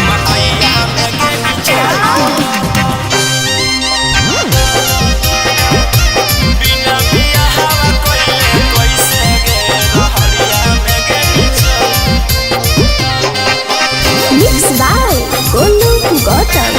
मकैया में गेनी चल। बिना बियाहवा कइले कैसे गे रहरिया में गेनी चल। Mix by Golu Gautam.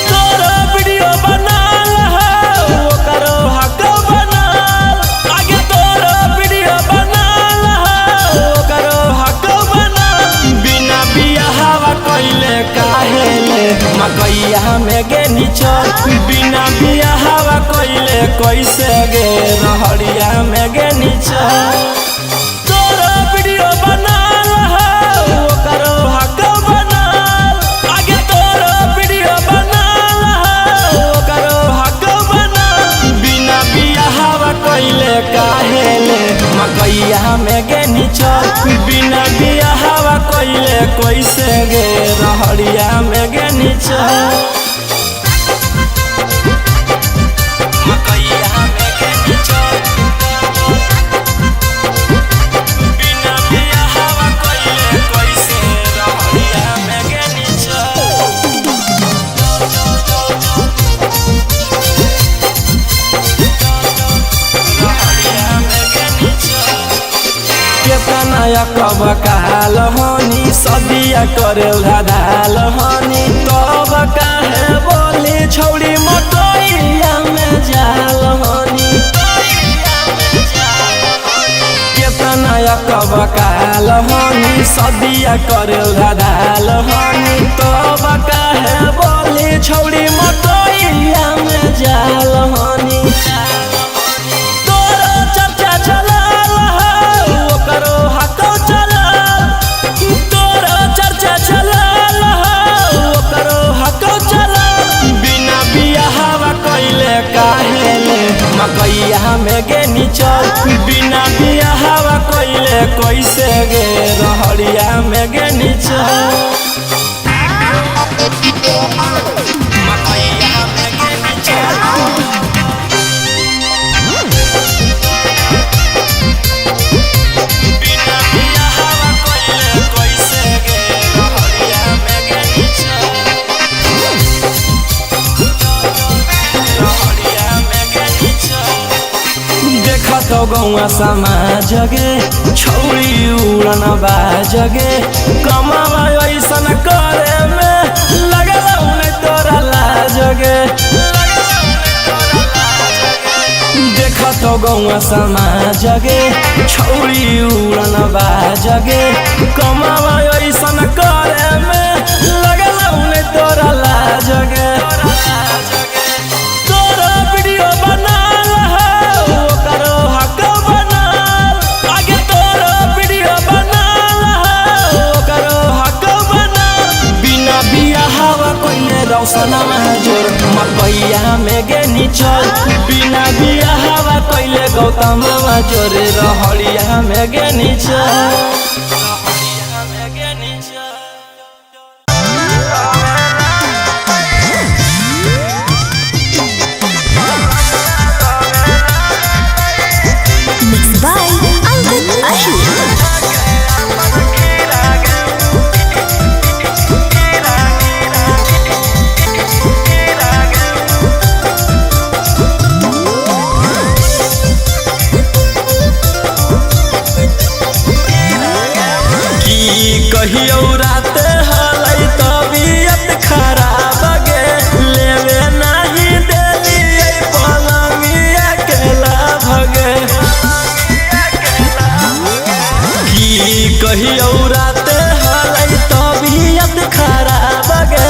तोरा वीडियो बनाल है, ओकरो हक बनाल। आगे तोरा वीडियो बनाल है, ओकरो हक बनाल। बिना बियाहवा कइले काहे ले मकैया में गेनी चल। बिना बियाहवा कइले कैसे गे रहरिया में गेनी चल। तोरा वीडियो बनाल है, ओकरो हक बनाल। आगे तोरा वीडियो बनाल है, ओकरो हक बनाल। बिना बियाहवा कइले काहे ले मकैया में गेनी चल। बिना बियाहवा कइले कैसे गे रहरिया में गेनी चल। मकैया में गेनी चल। बिना बियाहवा कइले कैसे रहरिया में गेनी चल। रहरिया में गेनी चल। केतना कब काल हनी सदिया करे धाल हनी, तब काहे बोली छौड़ी मकैया में जाल हनी। केतना कब काल हनी सदिया करे धाल हनी, तब काहे बोली छौड़ी मकैया में जाल हनी। तोरा चर्चा चलाल है, ओकरो हक चलाल। तोरा चर्चा चलाल है, ओकरो हक चलाल। बिना बियाहवा कइले काहे ले मकैया में गेनी चल। बिना बियाहवा कइले कैसे गे रहरिया में गेनी चल। मकैया में गेनी चल। बिना बियाहवा कइले कैसे गे रहरिया में गेनी चल। रहरिया में गेनी चल। देखत गौआ समाज गे छौड़ी उड़न बाजगे, कमावा ऐसन करे में लगल नहीं तोरा लाज गे। देखत गौआ समाज गे छौड़ी उड़न बाजगे, कमावा ऐसन करे में लगल नहीं तोरा लाज गे। तोरा वीडियो बनाल है, ओकरो हक बनाल। आगे तोरा वीडियो बनाल है, ओकरो हक बनाल। बिना बियाहवा कइले रौशनमा जोर मकैया में गेनी चल। बिना बियाहवा कइले गौतमवा जोर रहरिया में गेनी चल। रहरिया में गेनी चल। Mix by Angad Ahir. की कहियो रात हलै तबीयत खराब गे, लेवे नाही देलियै पलंगिया के लाभ गे। की कहियो रात हलै तबीयत खराब गे,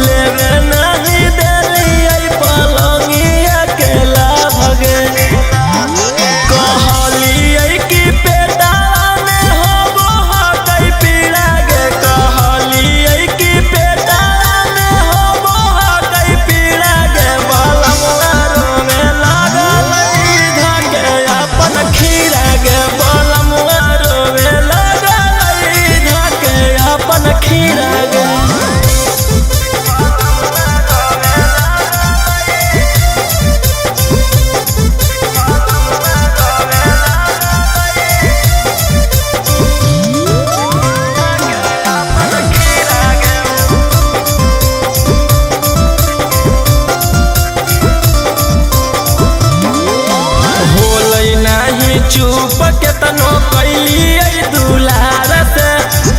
लेवे नाही देलियै पलंगिया के लाभ गे। कहलियै कि पेटावा में होबो हकै पीड़ा गे, कहलियै चुप केतनो कैली दुलार से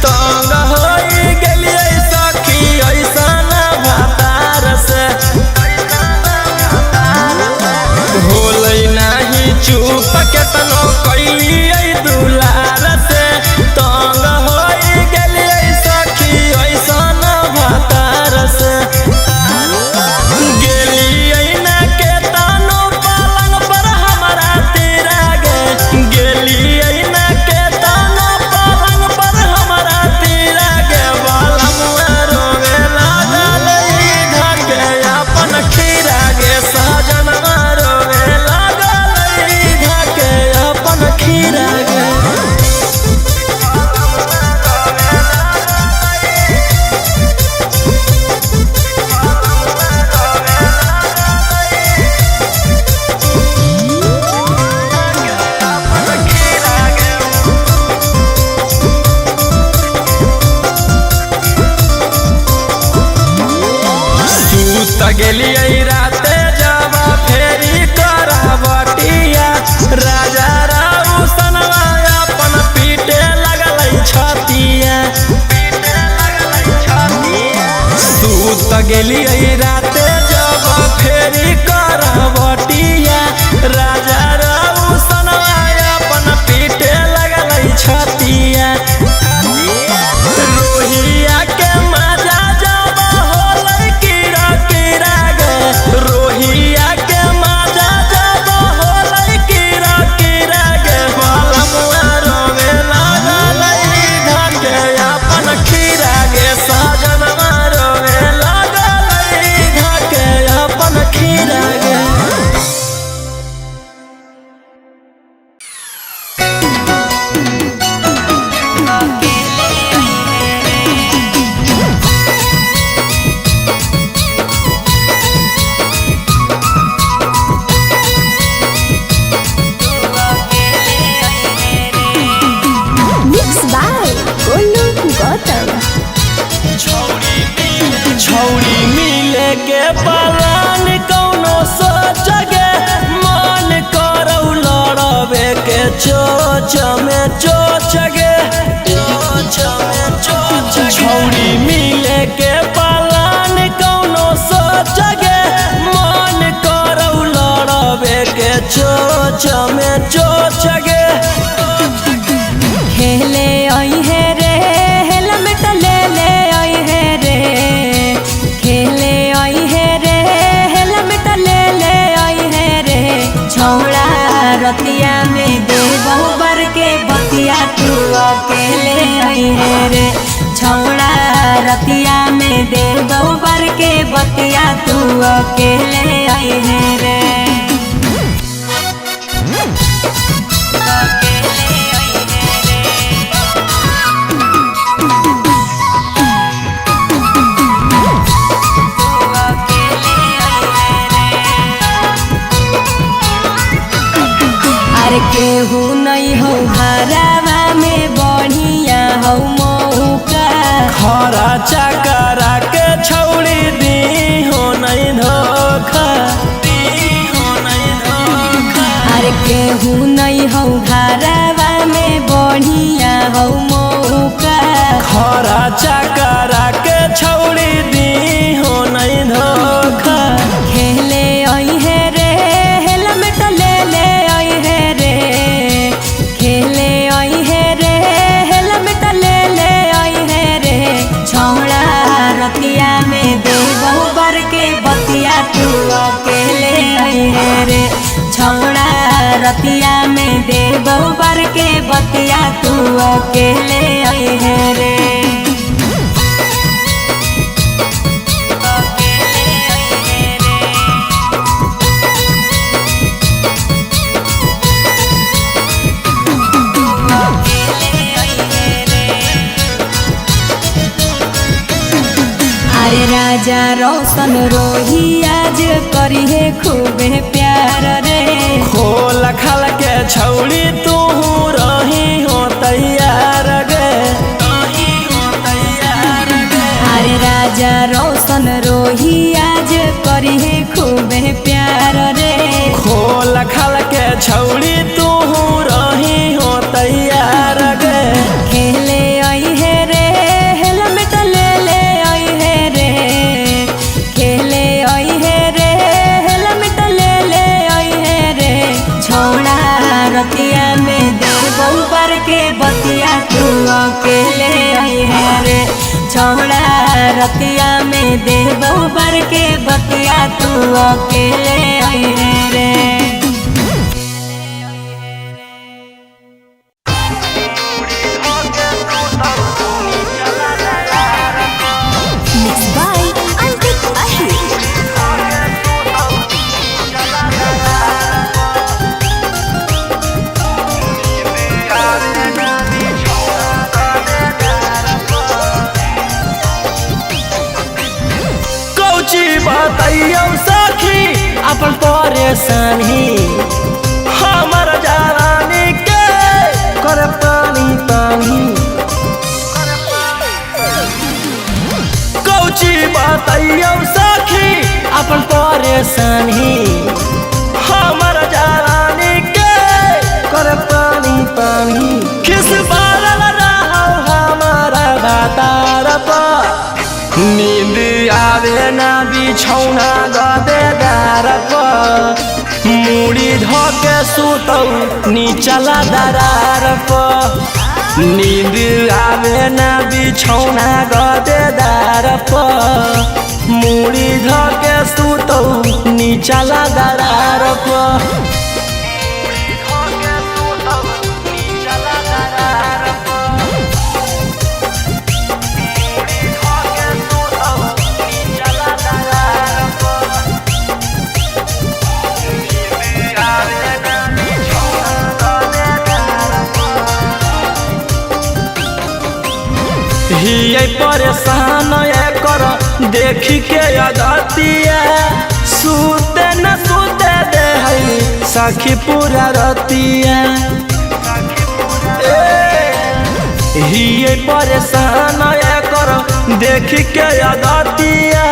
तंग होई गेलियै सखी ऐसन भातार से। होलै नाही चुप केतनो कैली दुलार से तंग होई गेलियै सखी ऐसन भातार से। गेलियै ना केतनो पलंग पर हमरा तेरा गे, गेलियै ना केतनो पलंग पर हमरा तेरा गे। बलमुआ रोवे लागल धके अपन खीरा गे, सजनवा रोवे लागल धके अपन खीरा गे। सूत गेलियै राते जब फेरी करबटिया, राजा राउ सनवा अपन पीटे लगलै छतिया। सूत गेलियै राते जब फेरी करबटिया, राजा राउ सनवा अपन पीटे लगलै छतिया। रोहिया के मजा जब होलै कीड़ा कीड़ा गे, रोहिया के मजा जब होलै कीड़ा कीड़ा गे। बलमुआ रोवे लागलै धके अपन खीरा गे, सजनवा रोवे लागलै धके अपन खीरा गे। Mix by Golu Gautam. छौड़ी मिले के पलान कौनो सोच गे, मन करौ लड़बे के चोच में चोच गे। छौड़ी मिले के पलान कौनो सोच गे, मन करौ लड़बे के चोच में चोच गे। खेले आई है रे हेलमेट ले ले आई है रे, खेले आई है रे हेलमेट ले ले आई है रे। छौड़ा रतिया में दे बर के बतिया तू अकेले आई है रे, छौड़ा रतिया में दे बर के बतिया तू अकेले आई है रे। अरे केहू नहीं हो घरवा में बढ़िया हो मौका, खरा चकरा के छौड़ी दी हो नहीं धोखा, दी हो नहीं धोखा। अरे केहू नहीं हो घरवा में बढ़िया हो मौका, खरा चकरा के छौड़ी दी हो नहीं धोखा। खेले आई है रे हेलमेट ले ले आई है रे, खेले आई है रे हेलमेट ले ले आई है रे। छौड़ा रतिया में दे बर के बतिया तू अकेले आई है रे, छौड़ा रतिया में दे बर के बतिया तू अकेले आई है रे। अरे राजा रोशन रोही आज करी है खूबे प्यार रे, खोल खल के छौड़ी तू रही हो तैयार गे, रही हो तैयार गे। अरे राजा रोशन रोही आज करी है खूबे प्यार रे, खोल खल के छौड़ी तू रही में देबो बर के बतिया तू अकेले आई है रे छौड़ा रतिया में देबो बर के बतिया तू अकेले आई है रे। Mixed by Antik Ahir. कौची बताइयो सखी अपन परेशानी हमर जवानी के कर पानी पानी। कौची बताइयो सखी अपन परेशानी हमर जवानी के कर पानी पानी। किस बारल रहो हमारा बातार पर नींद आवे ना बिछौना गदेदार पर मुड़ी धके सुतौ नीचला दरार पर नींद आवे ना बिछौना गदेदार पर मुड़ी धके सुतौ नीचला दरार पर। हियै परेशान कर देखी के अदतिया सुते न सुते दे है सखी पूरा रतिया। हियै परेशान कर देखी के अदतिया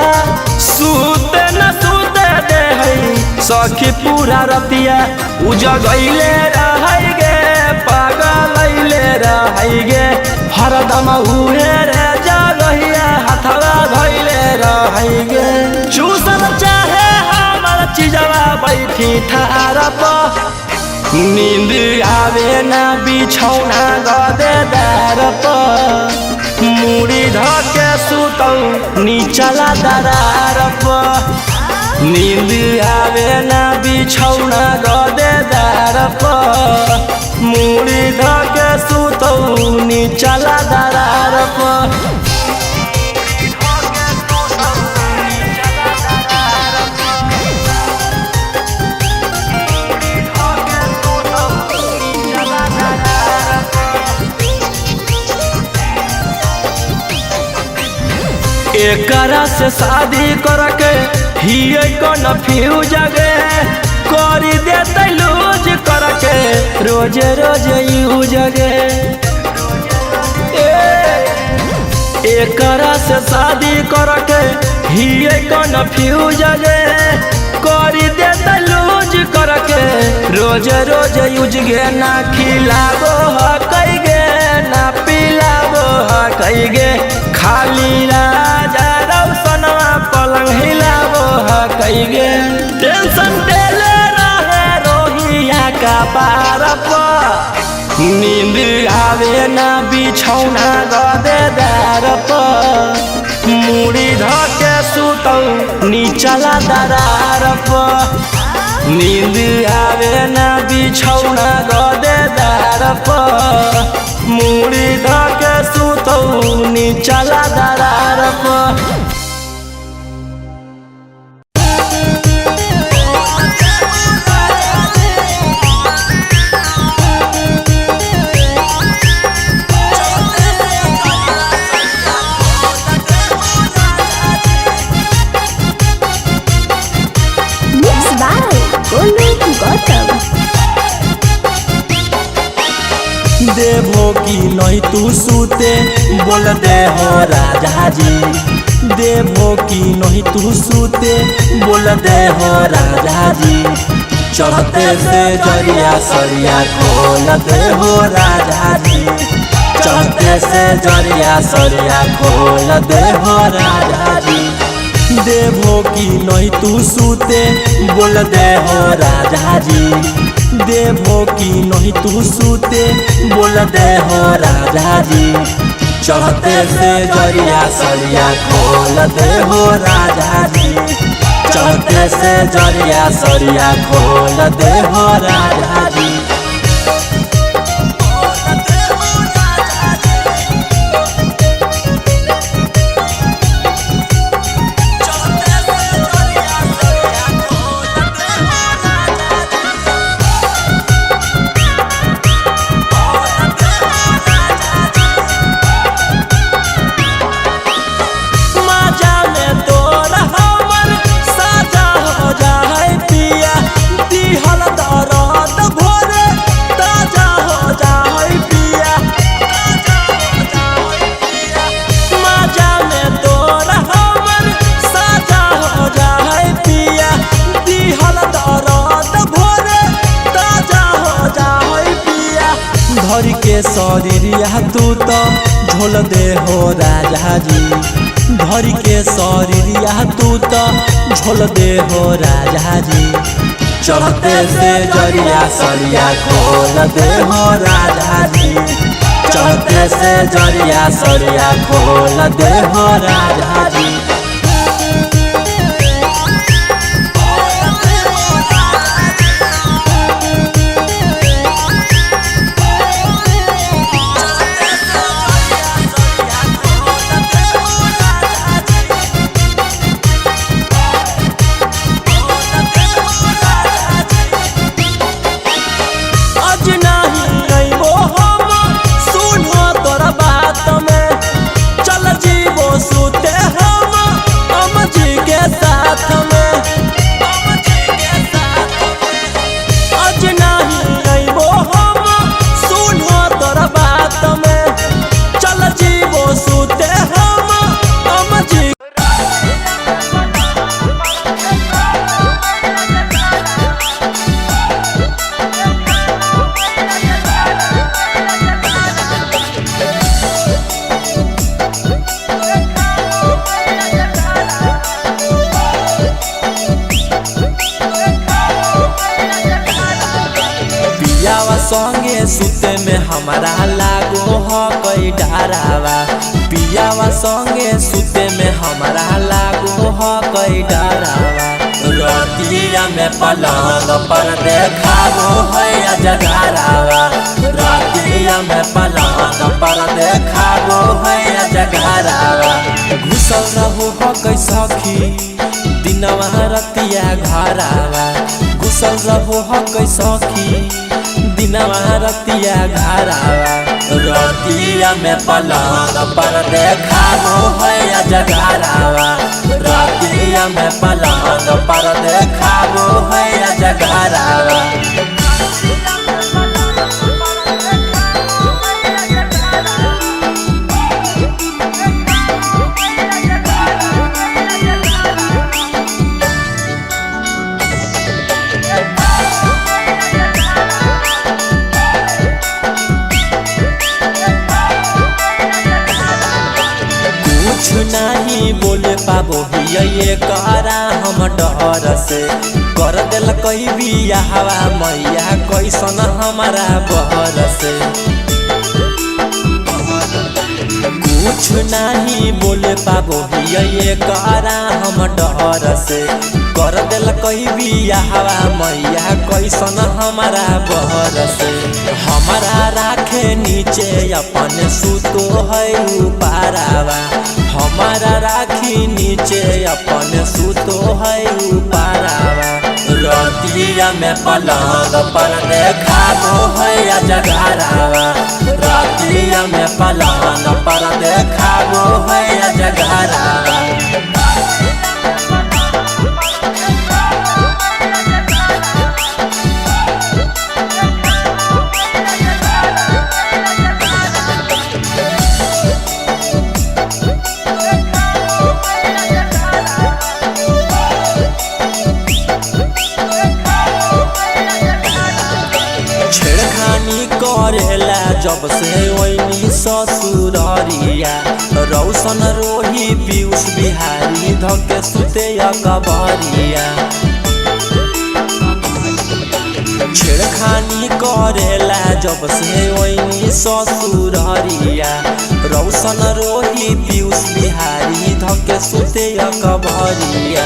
सुते न सुते दे है सखी पूरा रतिया। उ जगैले रहै गे पागल अइले रहै गे हरदम उहे रे जगहिया हथवा धैले रहै गे। चूसल चाहे हमर चीजवा बैठी थार पर नींद आवे ना बिछौना गदेदार पर मुड़ी धके सुतौ नीचला दरार पर नींद आवे ना बिछौना गदेदार पर मुड़ी धके सुतौ नीचला दरार पर। एकरा से शादी करके हियै कौन फ्यूज गे करी देतै लूज करके रोजे रोजे यूज गे। एकरा से शादी करके हियै कौन फ्यूज गे करी देतै लूज करके रोजे रोजे यूज गे। ना खिलाबो हकै गे ना पिलाबो हकै गे खाली राजा रौशनवा पलंग हिलाबो हकै गे। टेंशन देले रहे रोहिया का पार पर नींद आवे ना बिछौना गदेदार पर मुड़ी धके सुतौ नीचला दरार पर नींद आवे ना बिछौना गदेदार पर मुड़ी धके सुतौ नीचला दरार पर। Mixed by Golu Gautam. देवो की नहीं तू सूते बोल दे हो राजा जी देवो की नहीं तू सूते बोल दे हो राजा जी चढ़ते से जरिया सरिया खोल दे हो राजा जी चढ़ते से जरिया सरिया खोल दे हो राजा जी। देवो की नहीं तू सूते बोल दे हो राजा जी देवो की नहीं तू सूते बोल दे हो राजा जी। चढ़ते से जरिया सरिया खोल दे हो राजा जी। चढ़ते से जरिया सरिया खोल दे हो राजा जी। माजा में तोरा हमर साजा हो जाए पिया, दिहल दरद भोरे ताजा हो जाए पिया। माजा में तोरा हमर साजा हो जाए पिया, दिहल दरद भोरे ताजा हो जाए पिया। धर के शरीरिया तू तो झोल दे हो राजा जी। धर के शरीरिया तू तो झोल दे हो राजा जी। चढ़ते से जरिया सरिया खोल दे हो राजा जी। चढ़ते से जरिया सरिया खोल दे हो राजा जी। आज नाही अइबो हम सुनो तोरा बात में, चल जीवो सुते हम अम जी के साथ में। आज नाही अइबो हम सुनो तोरा बात में, चल जीवो सुते हम अम जी। पियावा संगे सुते में हमारा लागो ह कई डरावा। पियावा संगे सुते में हमारा लागो ह कई डरावा। रतिया में पलंग पर देखाबो है अजगरावा। रतिया में पलंग पर देखाबो है अजगरावा। घुसल रहो ह कई सखी दिनवा रतिया घरावा। घुसल रहो ह कई सखी दिनवा रतिया घरावा। रतिया में पलंग पर देखाबो है अजगरावा। रतिया में पलंग पर देखाबो है अजगरावा। कुछ नहीं बोले पाबो ये करा हम डर से। कर दिल कई बियाहवा मैया कैसन हमारा बहर से। कुछ नहीं बोले पाबो ये करा हम डर से। कर दिल कई बियाहवा मैया कैसन हमारा बहर से। हमारा राखे नीचे अपन सुतो है उपारावा। हमारा राखी नीचे अपन सुतो है उपारावा। रतिया में पलंग पर देखाबो है अजगरावा। रतिया में पलंग पर देखाबो है अजगरावा। छेड़खानी करेला जब से ओइनी ससुररिया। रौशन रोही पीयूष बिहारी धके सुते अकबरिया। छेड़खानी करेला जब से ओइनी ससुररिया। रौशन रोही पीयूष बिहारी धके सुते अकबरिया।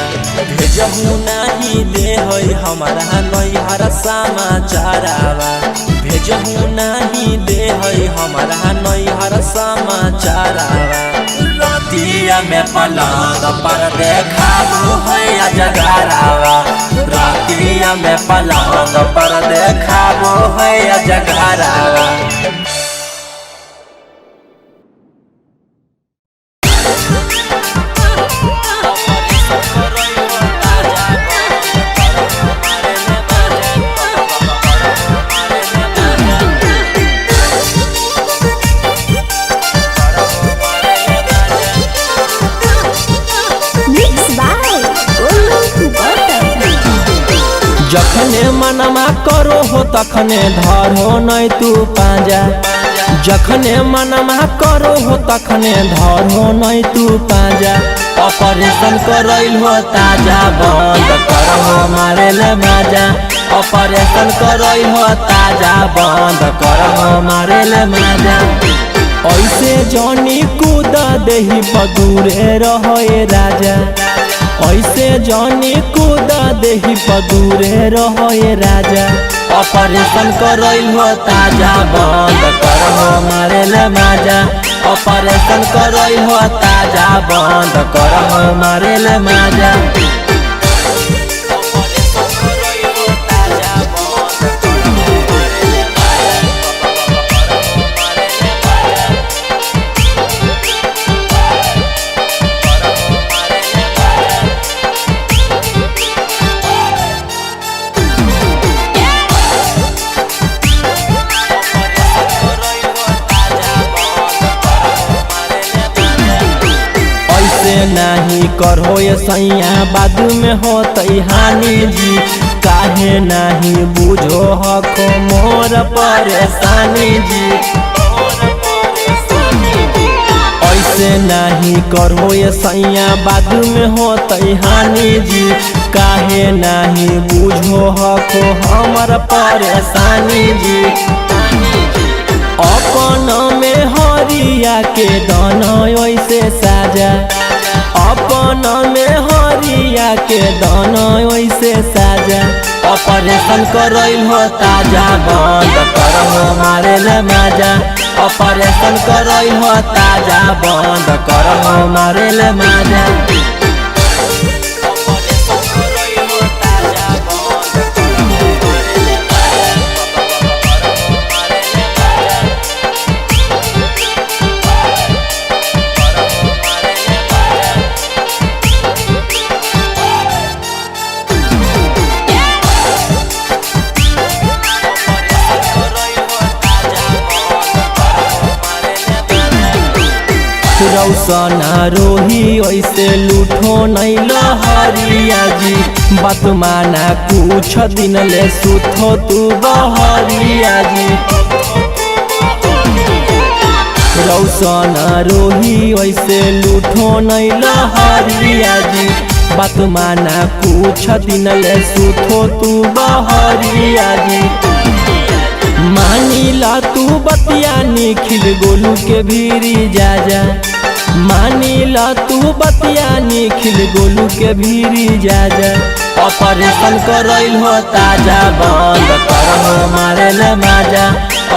भेजहु नाही दे है हमारा नैहर समाचारवा। भेजहु नाही दे है हमारा नैहर समाचारवा। रतिया में पलंग पर देखाबू है अजगरवा। रतिया में पलंग पर देखाबू है Ajgarwa. Mix by Golu Gautam. जखने मनमा करो हो तखने धरो नहीं तू पाजा। जखने मनमा करो हो तखने धरो नहीं तू पाजा। ऑपरेशन करैल हो ताजा बंद करहो मारे ले माजा। ऑपरेशन करैल हो ताजा बंद करहो मारे ले माजा। ऐसे जनी कूद देही पदूरे रहे राजा। ऐसे जनी कूद देही पदूरे रहे राजा। ऑपरेशन करैल हो ताजा बंद करहो मारे ले माजा। ऑपरेशन करैल हो ताजा बंद करहो मारे ले माजा। ऐसे नहीं करो ये सैया बाद में होतई हानि जी। काहे नहीं बुझो हको मोर परेशानी जी। ऐसे नहीं करो ये सैया बाद में होतई हानि जी। काहे नहीं बुझो हको हमर परेशानी जी। अपन में हरिया के दाना ऐसे साजा। अपन में हरिया के दाना ऐसे साजा। ऑपरेशन करैल हो ताजा बंद करहो मारे ले माजा। ऑपरेशन करैल हो ताजा बंद करहो मारे ले माजा। रौशन रोही ऐसे लूठो नहीं लहरिया जी। बात माना कुछ दिन ले सुथो तू बहरिया जी। रौशन रोही ऐसे लूठो नहीं लहरिया जी। बात माना कुछ दिन ले सुथो तू बहरिया जी। मानीला तू बतिया निखिल गोलू के भीरी जा जा। मानीला तू बतिया निखिल गोलू के भीरी जा जा। ऑपरेशन करैल हो ताजा बंद करहो मारे ले माजा।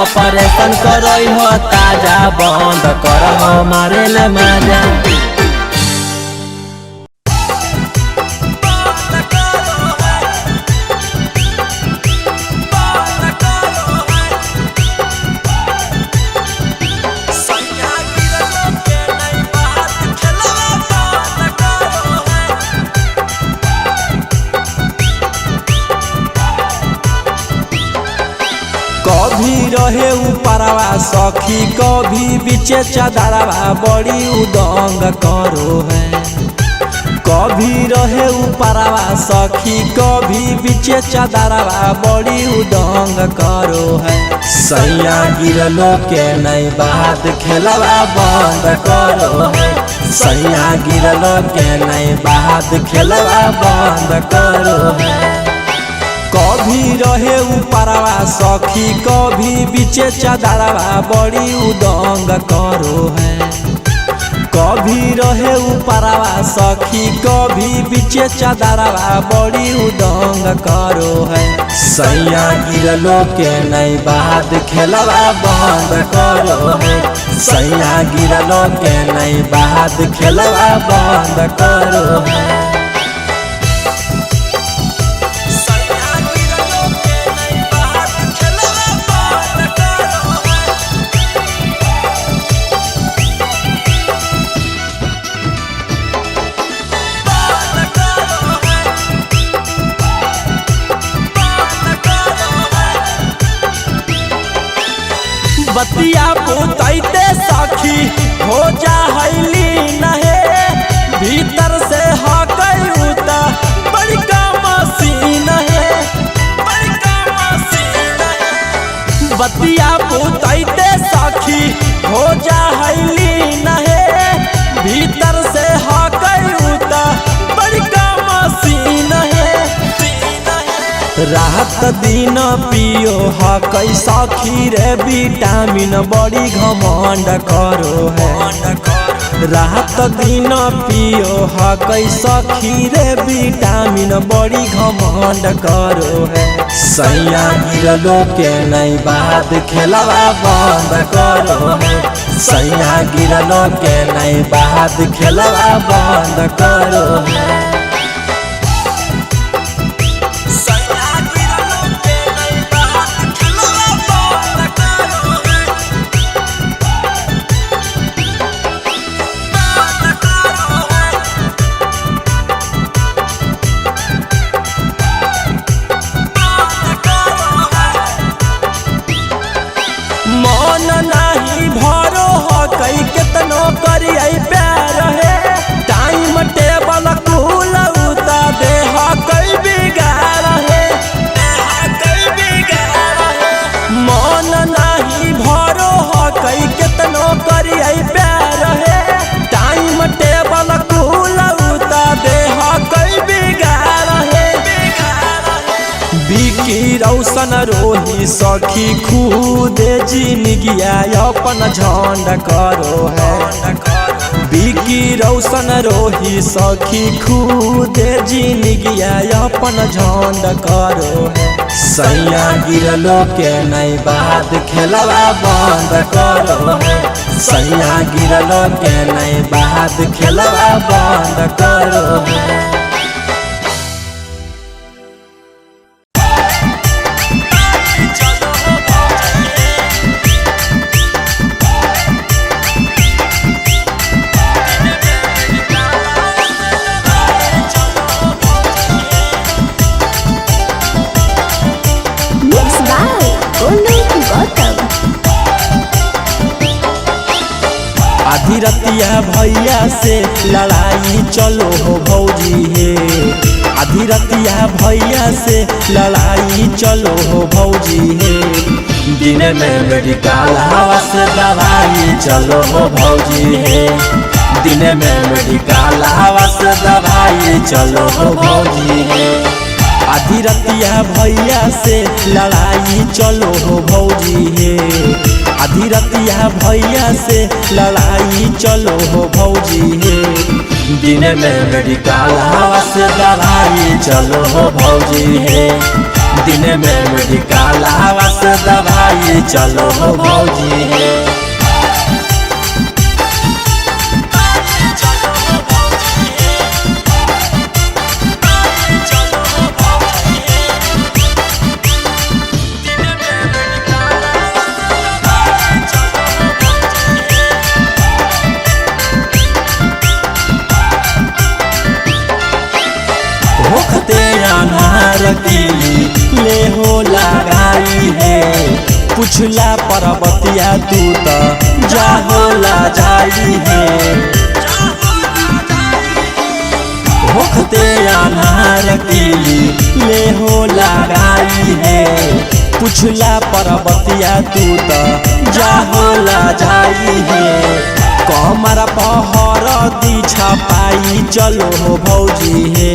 ऑपरेशन करैल हो ताजा बंद करहो मारे ले माजा। कभी रहे ऊपरवा सखी कभी बीचे चदरवा बड़ी उदंग करो है। कभी रहे ऊपरवा सखी कभी बीचे चदरवा बड़ी उदंग करो है। सैया गिरलो के नहीं बात खेलवा बंद करो है। सैया गिरलो के नहीं बात खेलवा बंद करो है। कभी कभी रहे ऊपरवा सखी कभी बीचे चदरवा बड़ी उदंग करो है। कभी रहे ऊपरवा सखी कभी बीचे चदरवा बड़ी उदंग करो है। सैया गिरलो के नहीं बाद खेलवा बंद करो है। सैया गिरलो के नहीं बाद खेलवा बंद करो है। बतिया पुतैते सखी हो जा हैली नहे, भीतर से हकै उता बड़का मसीन है, बड़का मसीन है। बतिया पुतैते सखी हो जा हैली नहे, भीतर से हकै उता बड़का मसीन है। रात दिन पियो हकै सखी रे विटामिन बड़ी घमंड करो है। रात दिन पियो हकै सखी रे विटामिन बड़ी घमंड करो है। सैया गिरलो के नहीं बाद खेलवा बंद करो है। सैया गिरलो के नहीं बाद खेलवा बंद करो है। मन नाही भरो हकै केतनो करियै प्यार है, टाइम टेबल कुल उता दे हकै बिगाड़ है, मन नाही भरो हकै केतनो करियै प्यार है, टाइम टेबल कुल उता दे हकै बिगाड़ है। बिकी रौशन रोही सखी खुद जिनगिया अपन झंड करो है। बिकी रौशन रोही सखी खुद जिनगिया अपन झंड करो है। सैया गिरलो के नहीं बाद खेलवा बंद करो है। सैया गिरलो के नहीं बाद खेलवा बंद करो है। Mixed by Golu Gautam. आधी रतिया भैया से लड़ाई चलो हो भौजी हे। आधी रतिया भैया से लड़ाई चलो हो भौजी हे। दिन में मेडिकल हवा से दवाई चलो हो भौजी हे। दिन में मेडिकल हवा से दवाई चलो हो भौजी हे। आधी रतिया भैया से लड़ाई चलो हो भौजी हे। आधी रतिया भैया से लड़ाई चलो हो भौजी हे। दिन में मेडिकल हवा से दवाई चलो हो भौजी हे। दिन में मेडिकल हवा से दवाई चलो हो भौजी हे। होखते अनार केली ले हो लगाई है, पुछला परबतिया तू त जा होला जाई है। होखते अनार केली ले हो लगाई है, पुछला परबतिया तू त जा होला जाई है। कमर पहर दी छपाई चलो हो भौजी हे।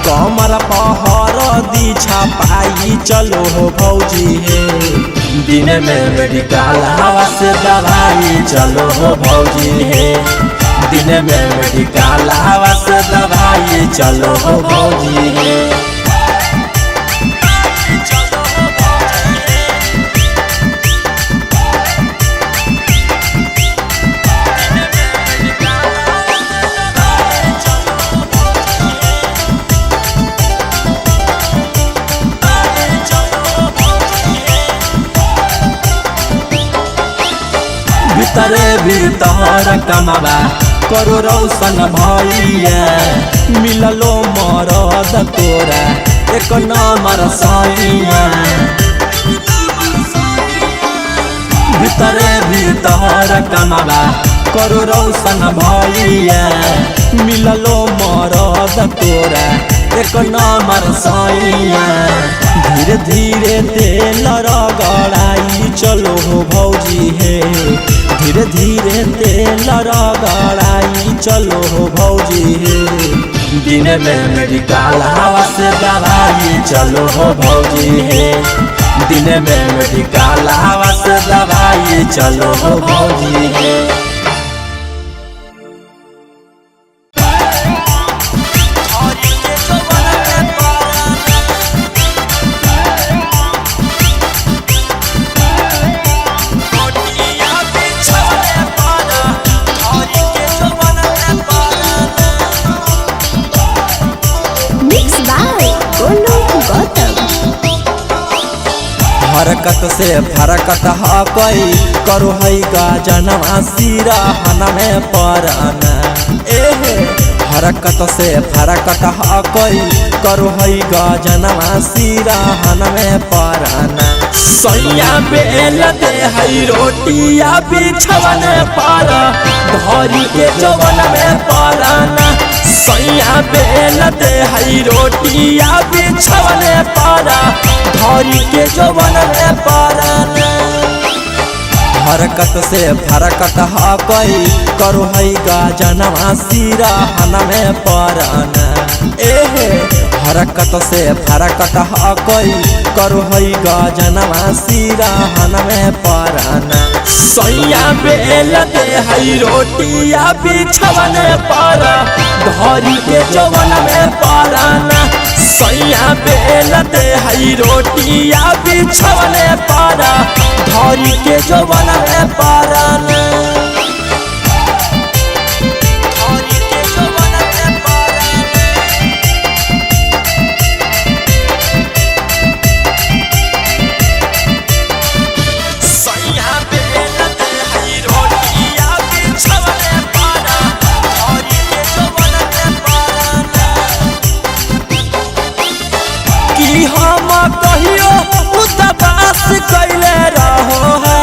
कमर पहर दी छपाई चलो हो भौजी हे। दिन में मेडिकल हवा से दवाई चलो हो भौजी हे। दिन में मेडिकल हवा से दवाई चलो हो भौजी हे। भीतरे भीतर कमावा करो रौशन भैया, मिललो मरद तोरा एक नंबर सैया। भीतरे भीतर कमावा करो रौशन भैया, मिललो मरद तोरा एक नंबर सैया। धीरे धीरे तेल रगड़ाई चलो हो भौजी हे। धीरे धीरे तेल रगड़ाई चलो हो भौजी हे। दिन में मेडिकल हवा से दवाई चलो हो भौजी हे। दिन में मेडिकल हवा से दवाई चलो हो भौजी हे। Mix by Golu Gautam. हरकत से फरकत ह कई करो है गाजनवा सिरा हन में पराना। एहे हरकत से फरकत ह कई करो है गाजनवा सिरा हन में पराना। सैया बेल दे है रोटिया बिछवन पर धरी के जवन में पराना। सैया बेल दे है रोटिया बिछवन पर धरी के जवन में पराना। हरकत से फरकत ह कई करो है गाजनवा सिरा हन में पराना। एहे हरकत से फरकत ह कई करो है गाजनवा सिरा हन में पराना। सैया बेल दे है रोटिया बिछवन पर धरी के जवन में पराना। सैया बेल दे है रोटिया बिछवन पर धरी के जवन में पराना। कि हम कहियो उतबास कैले रहो है,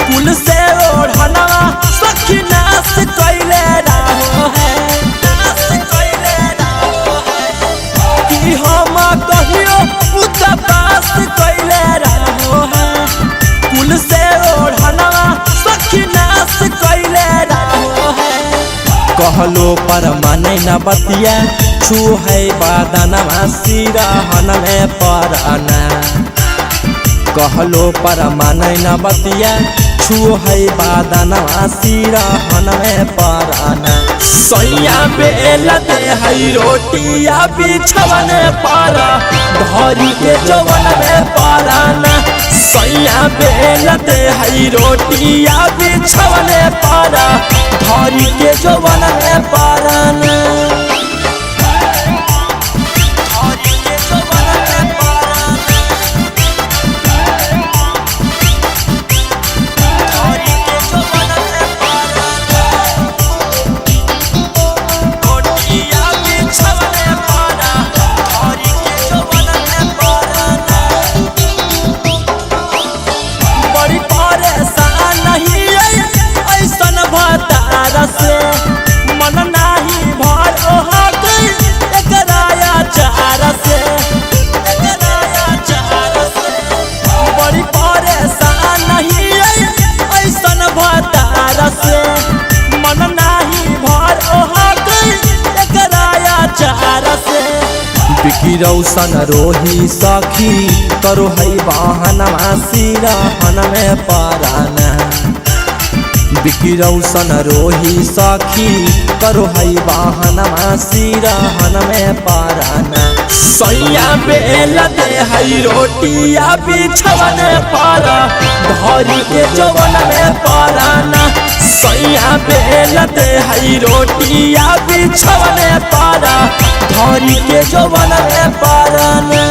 कुल से ओढ़नवा सखी नाश कैले रहो है। नाश कैले रहो है। कि हम कहियो उतबास कैले रहो है, कुल से ओढ़नवा सखी नाश कैले रहो है। कहलो पर माने न बतिया छू है बादनवा सिरहन में पराना। कहलो पर माने न बतिया छू है बादनवा सिरहन में पराना। सैया बेल दे है रोटिया बिछवन पर धरी के जवन में पराना। सैया बेल दे है रोटिया बिछवन पर धरी के जवन में पराना। बड़ी परेशान नहीं ऐसन भतार से मन नाही भर बिकी रौशन रोही सखी करो है बहनवा सिरहन में पराना। बिकी रौशन रोही सखी करो है बहनवा सिरहन में पराना। सैया बेल दे है रोटिया बिछवन पारा धरी के जवन में पराना। सैया बेल दे है रोटिया बिछवन पारा धरी के जवन में पराना।